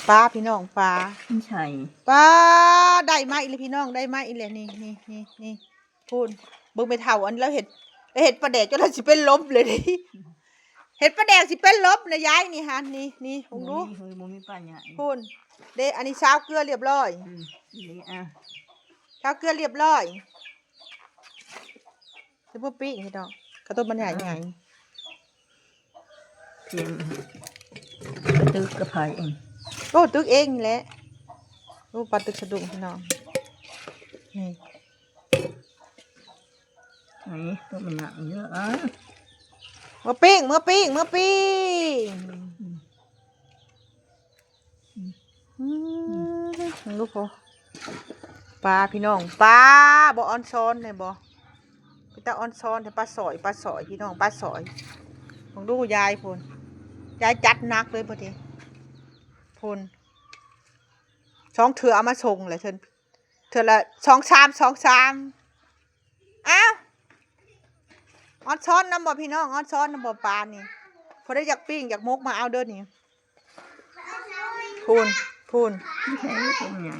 ປາພີ່ນ້ອງ ປາ ມັນໃສ່ ປາ ໄດ້ມາອີກແລ້ວພີ່ນ້ອງ ໄດ້ມາອີກແລ້ວ ນີ້ ນີ້ ນີ້ ນີ້ ພຸ້ນ ເບິ່ງແມ່ເຖົ້າ ອັນລາວເຮັດ ລາວເຮັດປາແດກຈົນລາວຊິເປັນລົມເລີຍເດ້ ເຮັດປາແດກຊິເປັນລົມນະຍາຍ ນີ້ຫັ້ນ ນີ້ ນີ້ ເບິ່ງດູ ບໍ່ມີ ເຮີ້ຍ ບໍ່ມີປາຫຍັງ ພຸ້ນເດ້ ອັນນີ້ຊາວເກືອລຽບລ້ອຍ ອືມ ນີ້ ອ່ະ ຊາວເກືອລຽບລ້ອຍ ຊິບໍ່ປີ້ງເຮັດດອກ ກະຕົ້ນມັນໃຫຍ່ ອ່າ ໃຫຍ່ ພຽງກະຕຶກກະໄພເອງ ໂອ້ ຕຶກເອງນີ້ແຫຼະ ໂອ້ ປາຕຶກສະດຸ້ງພີ່ນ້ອງ ນີ້ ນີ້ ໂຕມັນໜັກເຍອະ ເອົາ ເມືອປີ້ງ ເມືອປີ້ງ ເມືອປີ້ງ ອືມ ອືມ ເບິ່ງດູໂພ ປາພີ່ນ້ອງ ປາ ບໍ່ອອນຊອນແດ່ບໍ່ ເປັນຕາອອນຊອນແທ້ ປາສອຍ ປາສອຍພີ່ນ້ອງ ປາສອຍ ເບິ່ງດູຍາຍພຸ້ນ ຍາຍຈັດໜັກເລີຍພຸ້ນ ພຸ້ນ ສອງເທື່ອເອົາມາສົ່ງແຫຼະ ເທື່ອ ເທື່ອລະສອງຊາມ ສອງຊາມ ອ້າວ ອອນຊອນນຳບໍ່ພີ່ນ້ອງ ອອນຊອນນຳບໍ່ ປານີ້ ຜູ້ໃດຢາກປີ້ງຢາກໝົກມາເອົາເດີນີ້ ພຸ້ນ ພຸ້ນ ໃສ່ຖົງໃຫຍ່